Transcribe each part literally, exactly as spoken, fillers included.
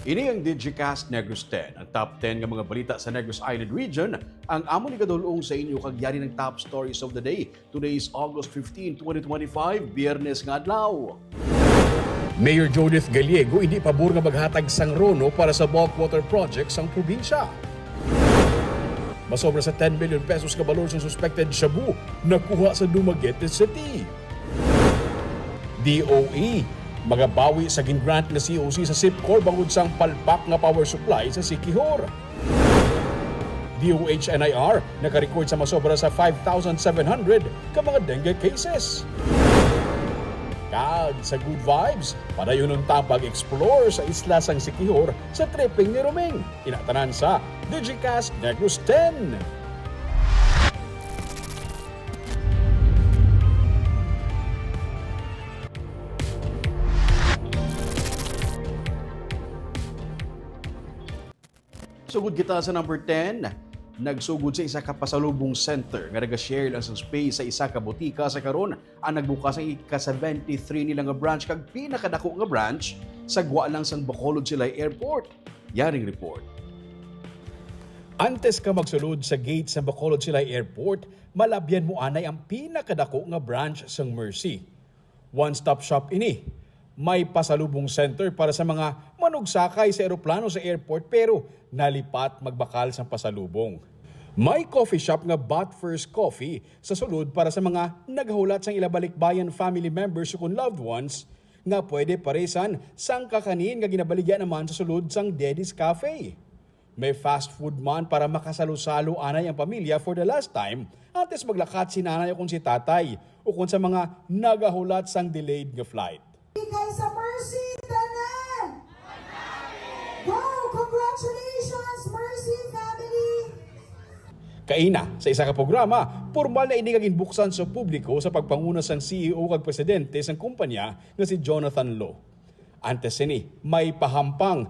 Ini ang Digicast Negros ten, ang top ten nga mga balita sa Negros Island Region, ang amon igadulong sa inyo kag yari ng top stories of the day. Today is August fifteen, twenty twenty-five, Biyernes nga adlaw. Mayor Judith Gallego hindi pabor nga maghatag sang RONO para sa bulk water project sang probinsya. Masobra sa ten million pesos ka balor sang suspected shabu nakuha sa Dumaguete City. D O E, magabawi sa gin-grant nga C O C sa SIPCOR bangod sang palpak nga power supply sa Siquijor. D O H N I R nakarecord sa masobra sa five thousand seven hundred ka mga dengue cases. Kag sa good vibes, padayon unta ang pag-explore sa isla sang Siquijor sa tripping ni Roming. Ina tanan sa Digicast Negros ten. Sugod kita sa number ten. Nagsugod sa isa ka pasalubong center nga naga-share lang sa space sa isa ka butika sa karon ang nagbukas ang ika seventy-three nila nga branch kag pinakadako nga branch sa gwa lang sang Bacolod Silay Airport. Yaring report. Antes ka magsulod sa gate sa Bacolod Silay Airport, malabyan mo anay ang pinakadako nga branch sang Mercy. One-stop shop ini. May pasalubong center para sa mga manugsakay sa eroplano sa airport pero nalipat magbakal sang pasalubong. May coffee shop nga But First Coffee sa sulod para sa mga nagahulat sang ila balikbayan family members ukon loved ones nga pwede parisan sang kakanin nga ginabaligya naman sa sulod sang Daddy's Cafe. May fast food man para makasalusalo anay ang pamilya for the last time, antes maglakat si nanay ukon si tatay, ukon sa mga nagahulat sang delayed nga flight. Kay sa Mercy, tanan! Wow! Congratulations, Mercy family! Kaina, sa isa ka programa, pormal na ini nga ginbuksan sa publiko sa pagpanguna sang C E O kag presidente sang kumpanya nga si Jonathan Lo. Antes sini, may pahampang,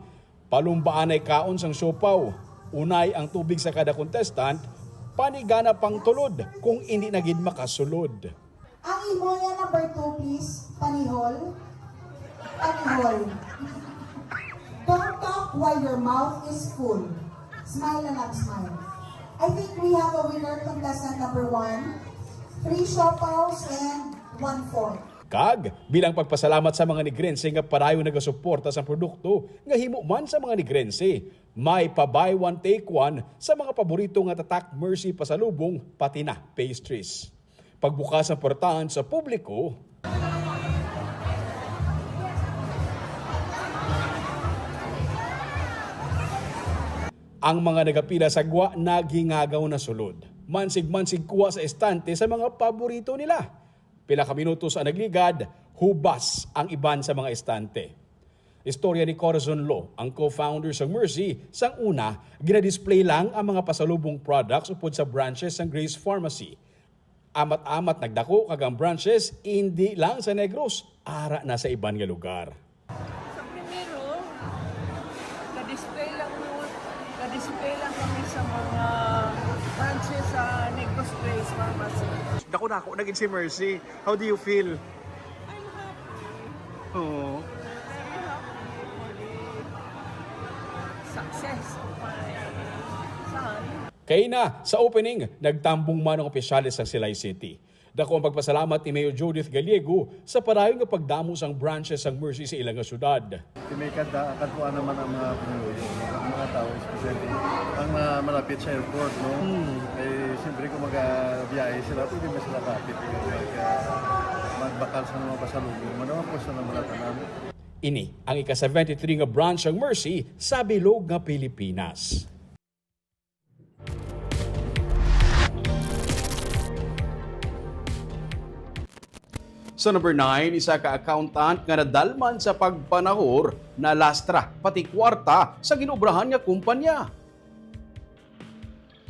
palumbaanay kaon sang siopaw, unay ang tubig sa kada contestant, panigana pang tulod kung indi na gid makasulod. Ang imo nga number two, please. Panihol. Panihol. Don't talk while your mouth is full. Smile na lang, smile. I think we have a winner, contestant number one. Three siopaws and one fork. Kag bilang pagpasalamat sa mga Negrense nga padayon nagasuporta sa produkto nga himo man sa mga Negrense, may pa-buy one, take one sa mga paborito nga Tatak Mercy pasalubong, pati na pastries. Pagbukas ang portahan sa publiko, ang mga nagapila sa gwa nagingagaw na sulod. Mansig-mansig kuha sa estante sa mga paborito nila. Pila ka minutos ang nagligad, hubas ang iban sa mga estante. Istorya ni Corazon Lo, ang co-founder sang Mercy, sang una, gina-display lang ang mga pasalubong products upod sa branches sang Grace Pharmacy. Amat-amat nagdako kag ang branches indi lang sa Negros, ara na sa iban nga lugar. Sa primero, na-display lang mo, na-display lang kami sa mga branches sa Negros Grace Pharmacy. Dako-dako na gid si Mercy. How do you feel? I'm happy. Oo. Very happy for the success of my son. Kaina, sa opening, nagtambong man ang opisyales sang Silay City. Dako ang pagpasalamat ni Mayor Judith Gallego sa padayon nga pagdamo sang branches sang Mercy sa ila nga syudad. Kay may kada, kadtuan naman ang mga pumuluyo, ang mga tao, especially ang mga malapit sa airport, no? Hmm. Eh, siyempre, kung mag-biyahe sila, pwede ba sila kapit yung mag, ah, magbakal sa mga pasalubong? Manawa po sa mga tanan. Ini ang ika seventy-three nga branch sang Mercy sa bilog nga Pilipinas. Sa number nine, isa ka accountant nga nadalman sa pagpanahor, nalastra, pati kwarta sa ginobrahan nga kumpanya.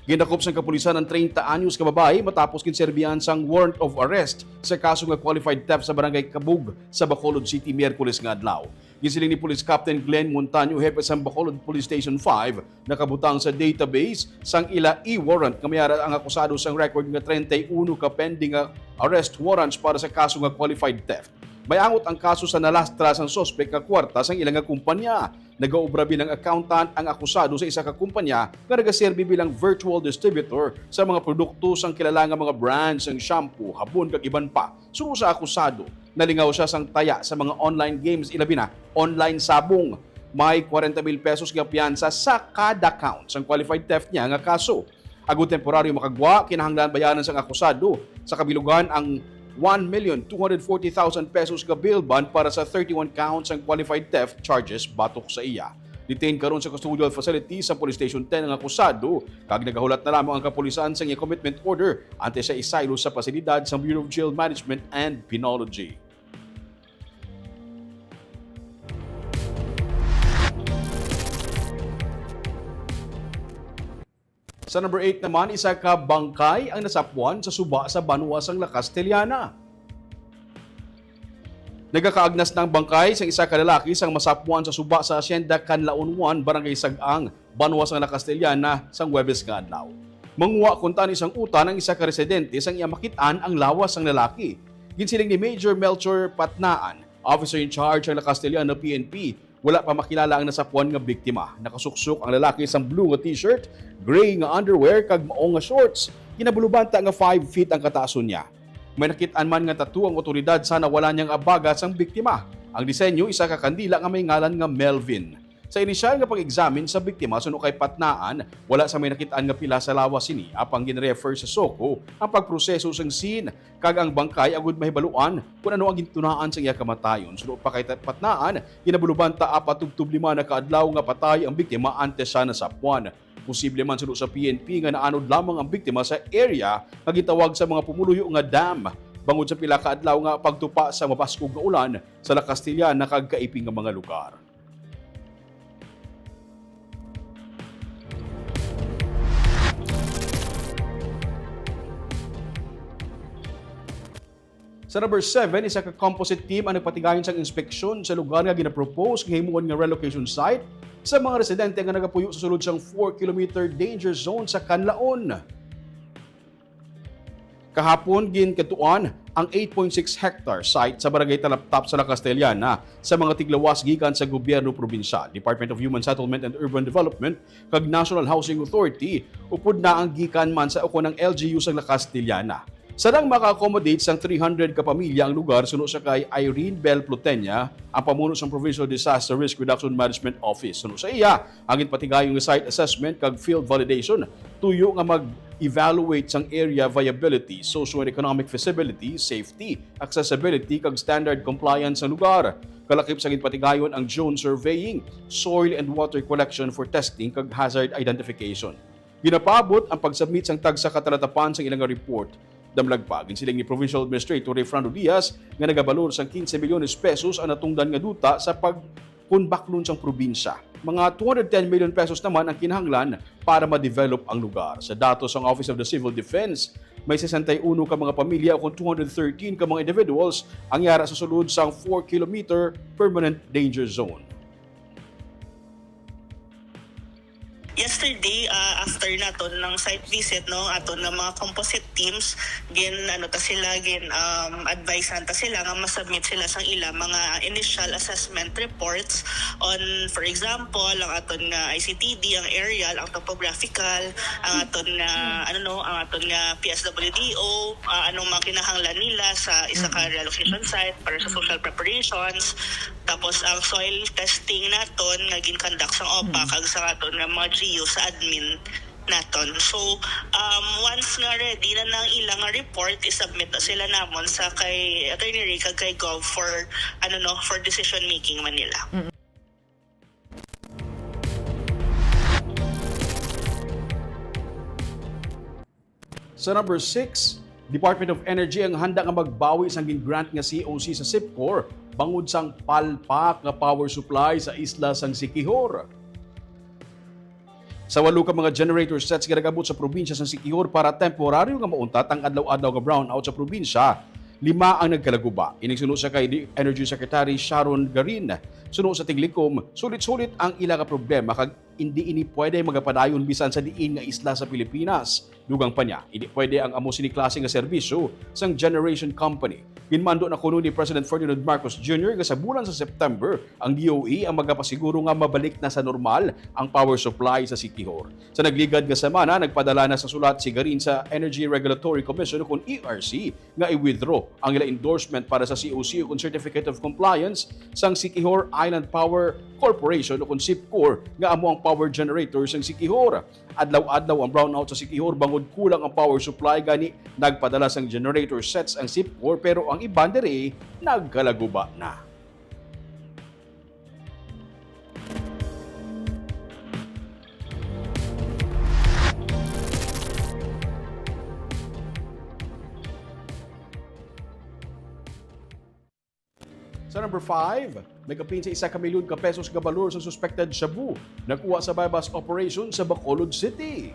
Gindakop sang kapulisan ang treinta anyos ka babayi matapos ginserbihan sang warrant of arrest sa kaso nga qualified theft sa Barangay Kabug sa Bacolod City, Miyerkules nga adlaw. Gisiling ni Police Captain Glenn Montaño, hepe sang Bacolod Police Station five, nakabutang sa database sang ila e-warrant nga may ara ang akusado sang record nga treinta y uno ka pending nga arrest warrants para sa kaso nga qualified theft. May angot ang kaso sa nalastra sang suspek nga kwarta sang ila nga kumpanya. Nagaobra bilang accountant ang akusado sa isa ka kumpanya nga nagaserbi bilang virtual distributor sa mga produkto sang kilala nga mga brand sang shampoo, habon, kag iban pa. Suno sa akusado, nalingaw sia sang taya sa mga online games, ilabi na online sabong. May kwarenta mil pesos nga piyansa sa kada count sang qualified theft niya nga kaso. Agud temporaryo makagwa, kinahanglan bayaran sang akusado sa kabilugan ang one million two hundred forty thousand pesos nga bail bond para sa thirty-one counts sang qualified theft charges batok sa iya. Detained karon sa custodial facility sa Police Station ten ang akusado, kag nagahulat na lamang ang kapulisan sang iya commitment order antes sa isaylo sa pasilidad sa Bureau of Jail Management and Penology. Sa number eight naman, isa ka bangkay ang nasapwan sa suba sa banwa sang La Castellana. Nagakaagnas na ang bangkay sang isa ka lalaki sang masapwan sa suba sa Hacienda Canlaon one, Barangay Sag-ang, banwa sang La Castellana, sang Huwebes nga adlaw. Manguha kuntani sang utan ang isa ka residente sang iya makit-an ang lawas sang lalaki. Ginsiling ni Major Melchor Patnaan, officer in charge sang La Castellana P N P, wala pa makilala ang nasapwan nga biktima. Nakasuksok ang lalaki sang blue nga t-shirt, gray nga underwear, kag mao nga shorts. Ginabulubanta nga five feet ang kataason niya. May nakit-an man nga tattoo ang awtoridad sa nawala niyang abaga sang biktima. Ang disenyo, isa ka kandila nga may ngalan nga Melvin. Sa inisyal nga pag-examine sa biktima suno kay Patnaan, wala sa may nakit-an nga pila sa lawas sini, apang gin-refer sa SOCO ang pagproseso sang scene kag ang bangkay agud mahibaluan kon ano ang gintunaan sa iya kamatayon. Suno pa kay Patnaan, ginabulubanta apat tubtob lima na ka adlaw nga patay ang biktima antes siya nasapwan. Posible man suno sa P N P nga naanod lamang ang biktima sa area nga gitawag sa mga pumuluyo nga dam bangod sa pila ka adlaw nga pagtupa sa mabaskog nga ulan sa La Castellana kag kaiping nga mga lugar. Sa number seven, isa ka composite team ang nagpatigayon sang inspeksyon sa lugar nga ginapropose nga himuon nga relocation site sa mga residente nga nagapuyo sa sulod sang four kilometer danger zone sa Canlaon. Kahapon, ginkadtuan ang eight point six hectare site sa Barangay Talaptap sa La Castellana sa mga tiglawas gikan sa gobyerno probinsyal, Department of Human Settlement and Urban Development, kag National Housing Authority, upod na ang gikan man sa ukon ang L G U sa La Castellana. Sarang maka-accommodate sang three hundred ka pamilya ang lugar, suno sa kay Irene Bell Plutenia, ang pamuno sang Provincial Disaster Risk Reduction Management Office. Suno sa iya, ang ginpatigayon nga site assessment kag field validation tuyo nga mag-evaluate sang area viability, socio-economic feasibility, safety, accessibility, kag standard compliance sang lugar. Kalakip sa ginpatigayon ang drone surveying, soil and water collection for testing, kag hazard identification. Ginapaabot ang pag-submit sang tagsa ka talatapan sang ila nga report. Damlag pa, ginsiling ni Provincial Administrator Rayfrando Diaz nga nagabalor sang quince milyones pesos ang natungdan nga duta sa pag-, kon baklon sang probinsya. Mga two hundred ten million pesos naman ang kinahanglan para ma-develop ang lugar. Sa datos sang Office of the Civil Defense, may sesenta y uno ka mga pamilya o kon two hundred thirteen ka mga individuals ang yara sa sulod sang four kilometer permanent danger zone. Yesterday, ah, after naton ng site visit, no, aton nga mga composite teams, gin, ano ta sila, gin, um, advisean ta sila nga masubmit sila sang ila mga initial assessment reports on, for example, ang aton nga I C T D, ang aerial, ang topographical, ang aton nga, ano, no, ang aton nga P S W D O, ah, anong mga kinahanglan nila sa isa ka relocation site para sa social preparations. Tapos ang soil testing naton nga gin-conduct sang opa kag sa aton nga mga G U sa admin naton. So, um, once nga ready na nang ilang nga report, isubmit na sila namon sa kay Attorney Ray kag kay Gov for, ano, no, for decision making man nila. Sa number six, Department of Energy ang handa nga magbawi sang gin-grant nga C O C sa SIPCOR bangod sang palpak nga power supply sa isla sang Siquijor. Sa walo ka mga generator sets nga nag-abot sa probinsya sang Siquijor para temporaryo nga mauntat ang adlaw-adlaw nga brownout sa probinsya, lima ang nagkalaguba. Ining suno sa kay Energy Secretary Sharon Garin. Suno sa Tiglikom, sulit-sulit ang ila nga problema kag indi ini pwede magapadayon bisan sa diin nga isla sa Pilipinas. Dugang pa niya, indi pwede ang amo sini klase nga serbisyo sang generation company. Ginmando na kuno ni President Ferdinand Marcos Junior nga sa bulan sa September, ang D O E ang magapasiguro nga mabalik na sa normal ang power supply sa Siquijor. Sa nagligad nga semana, nagpadala na sa sulat si Garin sa Energy Regulatory Commission, kun E R C, nga i-withdraw ang ila endorsement para sa C O C o kun Certificate of Compliance sang Siquijor Island Power Corporation o kun SIPCOR, nga amo ang power generator sang Siquijor. Adlaw-adlaw ang brownout sa Siquijor bangod kulang ang power supply, gani nagpadala sang generator sets ang SIPCOR, pero ang iban diri nagkalaguba na. Sa number five, may kapin sa isa ka milyon ka pesos nga balor sa suspected shabu nakuha sa buy-bust operation sa Bacolod City.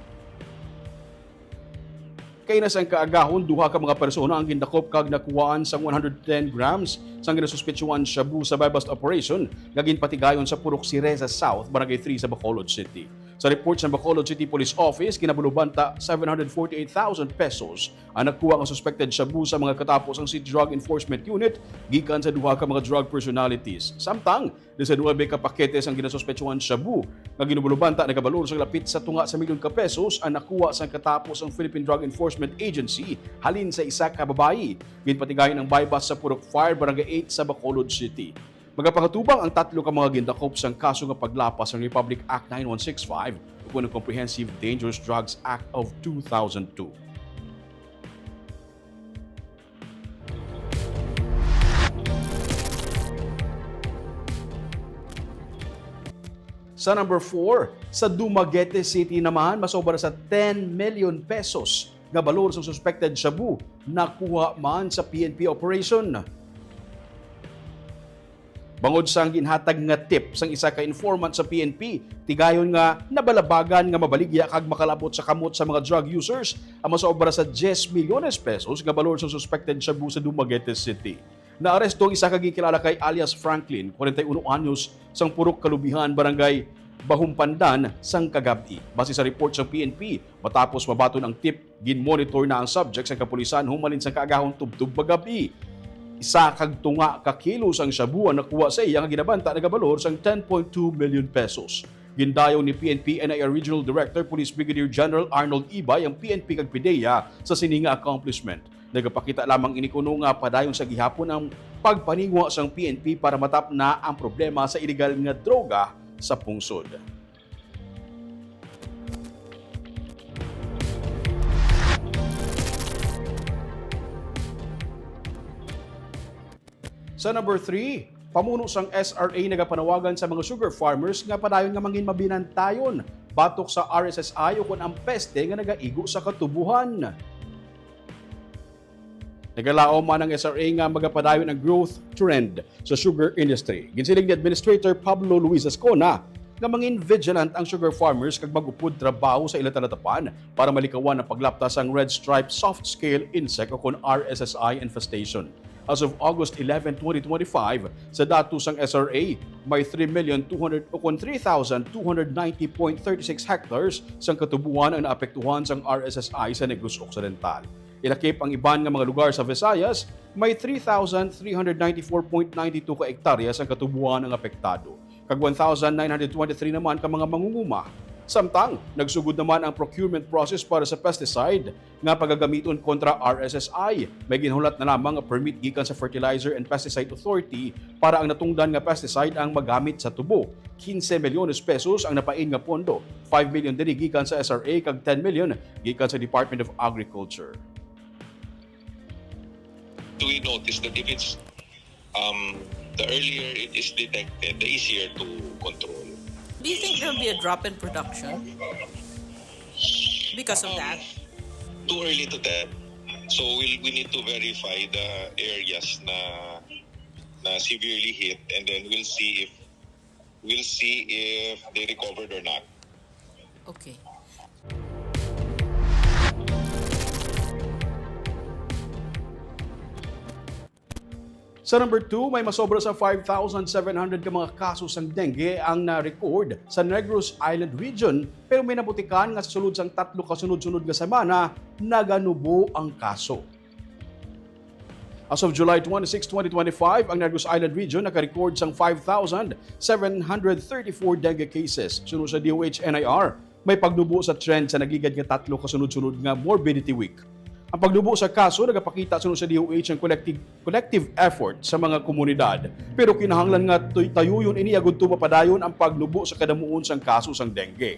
Kay na sang kaagahon, duha ka mga persona ang gindakop kag nakuhaan sang one hundred ten grams sang ginasuspetsuhan shabu sa buy-bust operation nga ginpatigayon sa Purok Sireza South, Barangay three sa Bacolod City. Sa report sa Bacolod City Police Office, kinabalubanta seven hundred forty-eight thousand pesos ang nakuha nga suspected shabu sa mga katapo sang City Drug Enforcement Unit gikan sa duha ka mga drug personalities. Samtang, diecinuebe ka pakete sang ginasuspetsuhan shabu nga ginubulubanta nagabalor sang lapit sa tunga sa milyon ka pesos ang nakuha sang katapo sang Philippine Drug Enforcement Agency halin sa isa ka babayi. Ginpatigayon ang buy-bust sa Purok five, Barangay eight sa Bacolod City. Magapangatubang ang tatlo ka mga gindakop sang kaso nga paglapas sang Republic Act nine one six five ukon ang Comprehensive Dangerous Drugs Act of two thousand two. Sa number four, sa Dumaguete City naman, masobra sa ten million pesos nga balor sang suspected shabu nakuha man sa P N P operation. Bangod sang ginhatag nga tip sang isa ka informant sa P N P, tigayon nga nabalabagan nga mabaligya kag makalabot sa kamot sa mga drug users ang masobra sa diyes milyones pesos nga balor sang suspected shabu sa Dumaguete City. Naaresto ang isa ka ginkilala kay alias Franklin, kwarenta y uno anyos, sang Purok Kalubihan, Barangay Bahumpandan, sang kagab-i. Base sa report sang P N P, matapos mabaton ang tip, ginmonitor na ang subject sang kapulisan humalin sang kaagahon tubtob pagab-i. Isa kag tunga ka kilo sang shabu ang nakuha sa iya nga ginabanta nagabalor sang ten point two million pesos. Gindayong ni P N P N I R Regional Director Police Brigadier General Arnold Ibay ang P N P kag PDEA sa sini nga accomplishment. Nagapakita lamang ini kuno nga padayon sa gihapon ang pagpaningwa sang P N P para matapna ang problema sa iligal nga droga sa pungsod. Sa number three, pamuno sang S R A nagapanawagan sa mga sugar farmers nga padayon nga mangin mabinantayon batok sa R S S I ukon ang peste nga nagaigo sa katubuhan. Nagalaom man ang S R A nga magapadayon ang growth trend sa sugar industry. Ginsiling ni Administrator Pablo Luis Ascona nga mangin vigilant ang sugar farmers kag mag-upod trabaho sa ila talatapan para malikawan ang paglapta sang red stripe soft scale insect ukon R S S I infestation. As of August eleven, twenty twenty-five, sa datos sang S R A, may three million two hundred ukon three thousand two hundred ninety point thirty six hectares sang katubuan ang naapektuhan sang R S S I sa Negros Occidental. Ilakip ang iban nga mga lugar sa Visayas, may three thousand three hundred ninety-four point nine two ka ektarya sang katubuan ang apektado, kag one thousand nine hundred twenty-three naman ka mga mangunguma. Samtang, nagsugod naman ang procurement process para sa pesticide nga pagagamiton kontra R S S I. May ginhulat na lamang nga permit gikan sa Fertilizer and Pesticide Authority para ang natungdan nga pesticide ang magamit sa tubo. Quince milyones pesos ang napain nga pondo, five million diri gikan sa S R A kag ten million gikan sa Department of Agriculture. Do we notice that if it's, um, the earlier it is detected, the easier to control? Do you think there'll be a drop in production because of that? Too early to tell. So we'll, we need to verify the areas na na severely hit, and then we'll see if we'll see if they recovered or not. Okay. Sa number two, may masobra sa five thousand seven hundred ka mga kaso sang dengue ang na-record sa Negros Island Region, pero may nabutikan nga sa sulod sang tatlo ka sunod-sunod nga semana, naganubo ang kaso. As of July twenty-six, twenty twenty-five, ang Negros Island Region naka-record sang five thousand seven hundred thirty-four dengue cases. Suno sa D O H N I R, may pagnubo sa trend sa nagligad nga tatlo ka sunod-sunod nga morbidity week. Ang pagnubo sa kaso nagapakita suno sa D O H ang collective, collective effort sa mga komunidad. Pero kinahanglan nga tuy-, tayuyon ini agud to mapadayon ang pagnubo sa kadamuon sang kaso sang dengue.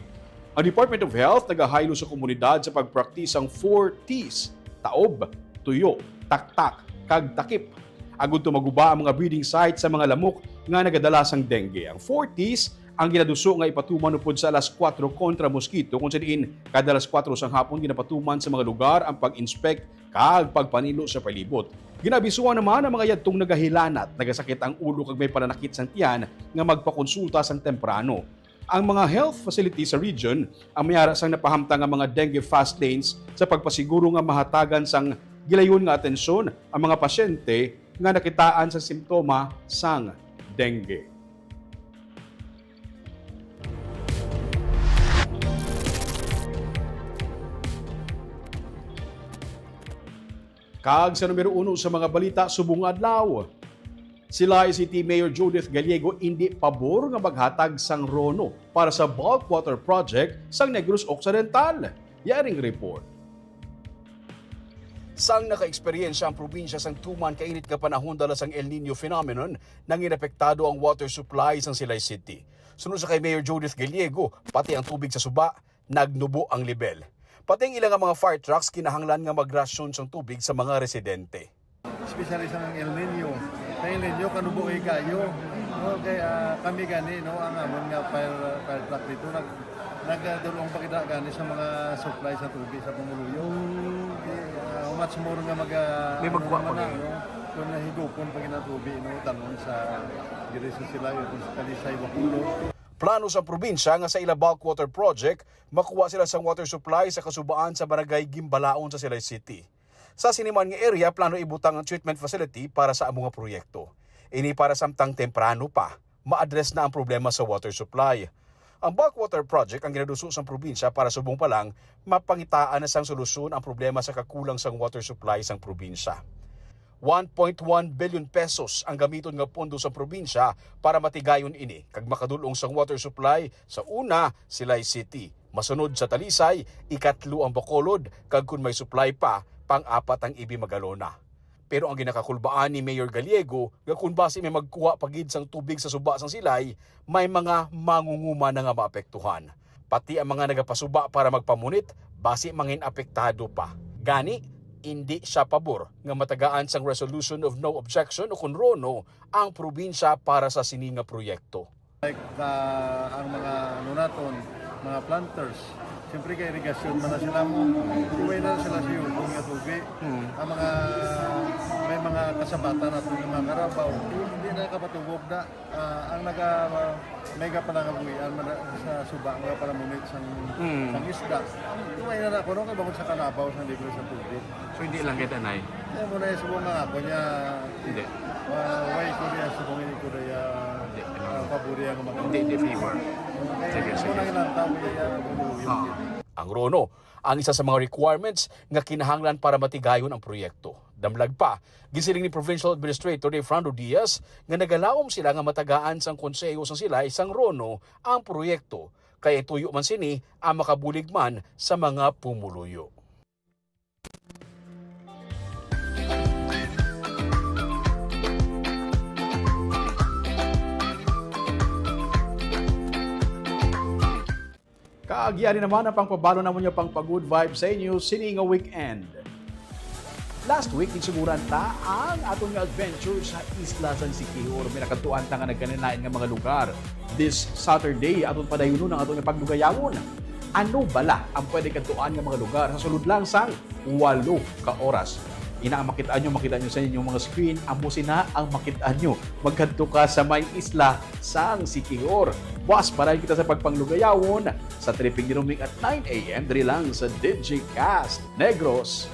Ang Department of Health nagahaylo sa komunidad sa pagpraktis sang four Ts: taob, tuyo, taktak, kag takip, agud to maguba ang mga breeding site sa mga lamok nga nagadala sang dengue. Ang four Ts ang ginaduso nga ipatuman upod sa alas kuwatro kontra mosquito, kung sa diin kada alas kuwatro sang hapon ginapatuman sa mga lugar ang pag-inspect kag pagpanilo sa palibot. Ginaabisuhan naman ang mga yadtong nagahilanat, nagasakit ang ulo kag may pananakit sang tiyan nga magpakonsulta sang temprano. Ang mga health facility sa region ang may ara sang napahamtang nga mga dengue fast lanes sa pagpasiguro nga mahatagan sang gilayon nga atensyon ang mga pasyente nga nakitaan sa simptoma sang dengue. Kag sa numero uno sa mga balita subong nga adlaw, Silay City Mayor Judith Gallego indi pabor nga maghatag sang RONO para sa bulk water project sang Negros Occidental. Yaring report. Sang naka-eksperyensya ang probinsya sang tuman kainit nga panahon dala sang El Niño phenomenon, nangin apektado ang water supply sang Silay City. Suno sa kay Mayor Judith Gallego, pati ang tubig sa suba nagnubo ang lebel. Pati ang ila nga mga fire trucks kinahanglan nga magrasyon sang tubig sa mga residente. Especially sa El Niño. Sa El Niño, kanubo kay kayo. Okay, ah, kami gani, no, ang amon nga fire, fire truck dito, nag-, nagdulong pa kita gani sa mga supply sa tubig sa Pumuluyo. Eh, ah, how much more nga mag, ah, May ano magkuha naman pa na, gani. No? Kung nahigupon pa gina tubig, no, talon sa diri sa Silay, kung sa Talisay, Bacolod. Plano sa probinsya nga sa ila bulk water project, makuha sila sang water supply sa kasubaan sa barangay Gimbalaon sa Silay City. Sa sini man nga area, plano ibutang ang treatment facility para sa amo nga proyekto. Ini para samtang temprano pa, ma-address na ang problema sa water supply. Ang bulk water project ang ginaduso sang probinsya para subong pa lang mapangitaan na sang solusyon ang problema sa kakulang sang water supply sang probinsya. One point one billion pesos ang gamiton nga pondo sa probinsya para matigayon ini kag makadul-ong sang water supply sa una, Silay City, masunod sa Talisay, ikatlo ang Bacolod, kag kon may supply pa, pang-apat ang Ibi Magalona. Pero ang ginakakulbaan ni Mayor Gallego nga kon basi may magkuha pa gid sang tubig sa suba sang Silay, may mga mangunguma na nga maapektuhan. Pati ang mga nagapasuba para magpamunit, basi mangin apektado pa. Gani, indi siya pabor nga matagaan sang Resolution of No Objection o kon RONO ang probinsya para sa sini nga proyekto. Like, ah, ang mga, ano naton, mga planters, siyempre kay irigasyon man na sila mo. Iway na sila sa yukon nga tubig. Hmm. Ang mga, may mga kasabatan naton nga mga karabaw, hindi na kapatubog na. Ah, ang naga, may ka panangabuhian man sa suba nga panamunit sang, Mm. sang isda. Tuway na na kuno kay bangod sa kalabaw sa libre sa tubig. So, hindi lang kita, Nay? Eh, muna yung subong nga ako niya. Hindi. Ah, why ko niya subong ini ko niya, Hindi, ah, ano? Pabori ang mga Hindi, hindi favor. Okay, Sige, muna sige. Ilang tao kaya, ah, Ah. Ang RONO, ang isa sa mga requirements nga kinahanglan para matigayon ang proyekto. Damlag pa, gisiling ni Provincial Administrator ni Fernando Diaz nga nagalaom sila nga matagaan sang konseho sang Silay sang RONO ang proyekto, kay tuyo man sini ang makabulig man sa mga pumuluyo. Kag yari naman ang pangpabalo namon nga pangpa-good vibe sa inyo sini nga weekend. Last week, ginsuguran ta ang aton nga adventure sa isla sang Siquijor. May nakadtuan ta nga nagkalain-lain nga mga lugar. This Saturday, aton padayunon ang aton nga pagdugayawon. Ano bala ang pwede kadtuan nga mga lugar sa sulod lang sang walo ka oras? Ina ang makit-an nyo, makita nyo sa inyong mga screen, amo sina ang makit-an nyo. Magkadto ka sa may isla sang Siquijor. Buas, padayon kita sa pagpanglugayawon sa Tripping ni Roming at nine A M diri lang sa Digicast Negros.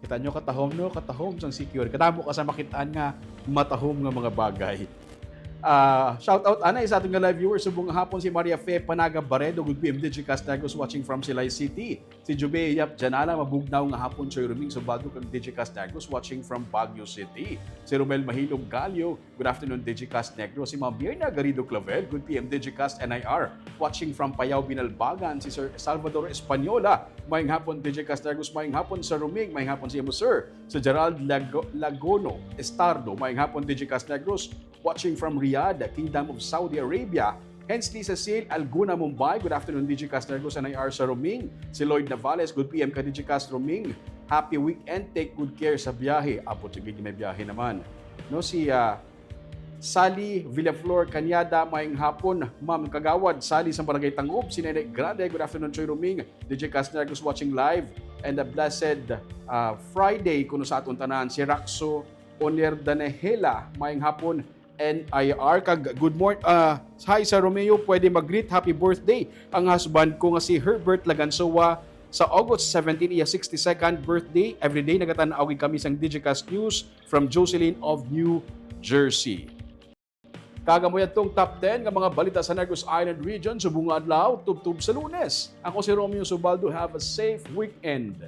Kita nyo, katahom, no? Katahom sang secure. Kadamo ka sa makitaan nga matahom nga mga bagay. Ah, shout out anay sa aton nga live viewers. Subong nga hapon si Maria Fe Panaga Baredo, good P M Digicast Negros, watching from Silay City. Si Jubea Yap Janala, mabugnaw nga hapon, Choy Ruming Subaldo kag Digicast Negros, watching from Baguio City. Si Romel Mahilog Galio, good afternoon, Digicast Negros. Si Ma'am Mirna Garrido Clavel, good P M Digicast N I R, watching from Payao, Binalbagan. Si Sir Salvador Española, maayong hapon, Digicast Negros, maayong hapon, Sir Ruming, maayong hapon sa imo, sir. Si Gerald Lago- Lagono Estardo, maayong hapon, Digicast Negros, watching from Riyadh, Kingdom of Saudi Arabia. Hensley Cecil Alguna, Mumbai, good afternoon, Digicast Negros, N I R sa Ruming. Si Lloyd Navales, good P M ka Digicast Ruming. Happy weekend, take good care sa biyahe. Abot, sige, may biyahe naman. No, si ah, Sally Villaflor Cañada, maayong hapon, Ma'am Kagawad Sally sa Barangay Tangub. Si Nene Grande, good afternoon, Choy Ruming. Digicast Negros watching live. And a blessed ah, Friday kuno sa aton tanan. Si Raxo Oner Danehela, maayong hapon, N I R. Kag good morning, ah, hi sa Romeo, pwede mag-greet happy birthday ang husband ko nga si Herbert Lagansoa sa August seventeen, iya sixty-second birthday. Everyday nagatan-aw gid kami sang Digicast News from Jocelyn of New Jersey. Kag amo yadtong top ten nga mga balita sa Negros Island Region subong nga adlaw, tubtob sa Lunes. Ako si Romeo Subaldo. Have a safe weekend.